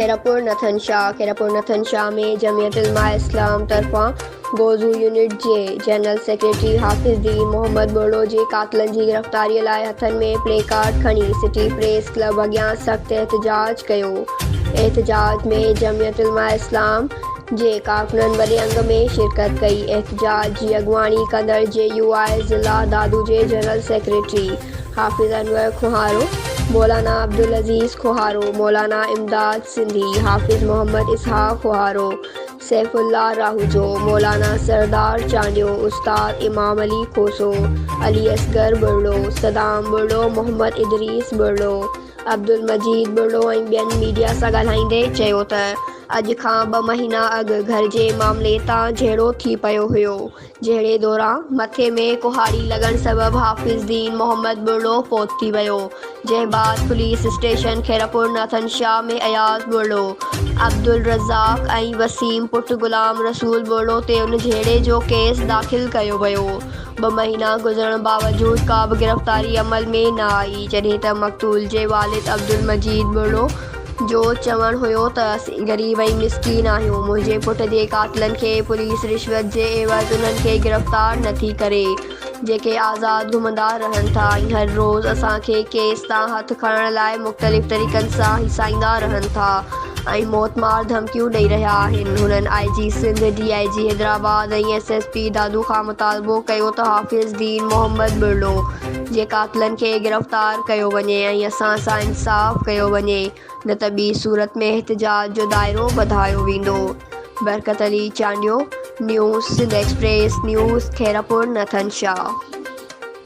خيرپور نٿن شاهه، خيرپور نٿن شاهه ۾ جمعيت علماء اسلام طرفان گوزو يونٽ جي general secretary حافظ دين محمد ٻرڙو جي قاتلن جي گرفتاري لاء هٿن ۾ پلي ڪارڊ کڻي سٽي پريس ڪلب اڳيان سخت احتجاج ڪيو. احتجاج ۾ جمعيت علماء اسلام جي ڪارڪنن وڏي انگ ۾ شرڪت ڪئي. احتجاج جي اڳواڻي ڪندڙ جي يو آء ضلع دادو جي جنرل سيڪريٽري حافظ انور کوهارو، مولانا عبدالعزيز کوهارو، مولانا امداد سنڌي، حافظ محمد اسحاق کوهارو، سيف الله راهوجو، مولانا سردار چانڊيو، استاد امام علي کوسو، علي اصغر ٻرڙو، صدام ٻرڙو، محمد ادريس ٻرڙو، عبدالمجيد ٻرڙو ۽ ٻين ميڊيا سان ڳالهائيندي چيو ته اڄ کان ٻه مهينا اڳ گهر جي معاملي تان جهيڙو ٿي پيو هيو جهيڙي دوران مٿي ۾ ڪهاڙي لڳڻ سبب حافظ دين محمد ٻرڙو فوت ٿي ويو، جنهن بعد پوليس اسٽيشن خيرپور ناٿن شاهه ۾ اياز ٻرڙو، عبدالرزاق ۽ وسيم پٽ غلام رسول ٻرڙو تي ان جهيڙي جو ڪيس داخل ڪيو ويو. ٻه مهينا گذرڻ باوجود ڪا به گرفتاري عمل ۾ نه آئي، جڏهن ته مقتول جي والد عبدالمجيد ٻرڙو جو چوڻ هيو ته اسين غريب ۽ مسڪين آهيون، منهنجي پٽ جي قاتلن کي پوليس رشوت جي عيوض انهن کي گرفتار نه ٿي ڪري، جيڪي آزاد گهمندا رهن ٿا ۽ هر روز اسان کي ڪيس تان هٿ کڻڻ لاء مختلف طريقن سان هيسائيندا رهن ٿا ۽ موتمار ڌمڪيون ڏئي رهيا آهن. هنن I G Sindh, D I G Hyderabad ۽ S S P Dadu کان مطالبو ڪيو ته حافظ دين محمد ٻرڙو جي قاتلن کي گرفتار ڪيو وڃي ۽ اسان سان انصاف ڪيو وڃي نه ته ٻي صورت ۾ احتجاج جو دائرو وڌايو ويندو. Barkat Ali Chandio, news Sindh express news, Khairpur Nathan Shah.